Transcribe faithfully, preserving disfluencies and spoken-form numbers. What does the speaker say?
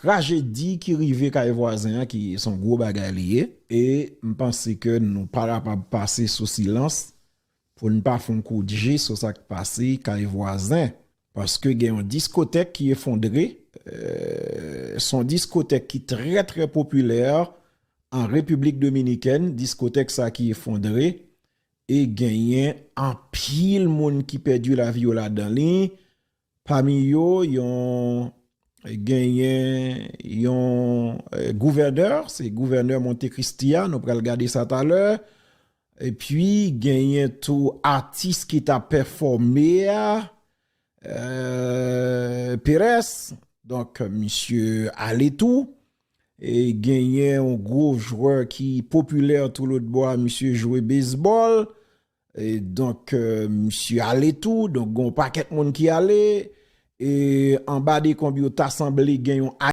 trajedi ki rive kay vwazen an, ki se yon gwo bagay li ye. E m panse ke nou pa kapab pase sou silans pou n pa fè yon kout je sou sa k pase kay vwazen. Paske gen yon diskotèk ki efondre. Euh, se yon diskotèk ki trè, trè popilè an Repiblik Dominikèn. Diskotèk sa ki efondre. E genyen anpil moun ki pèdi lavi yo ladan li. Pami yo, yon genyen yon euh, gouvènè, se gouvènè Monte Cristi a, nou pral gade sa talè. Epi genyen tou atis ki t ap pèfòme a, euh, Perez, donk misye ale tou. E genyen yon gwo jwè ki popilè tou lòt bò a, misye jwe bezbòl. E donk euh, misye ale tou, donk gon pakèt moun ki ale. E anba dekonb yo ta sanble gen yon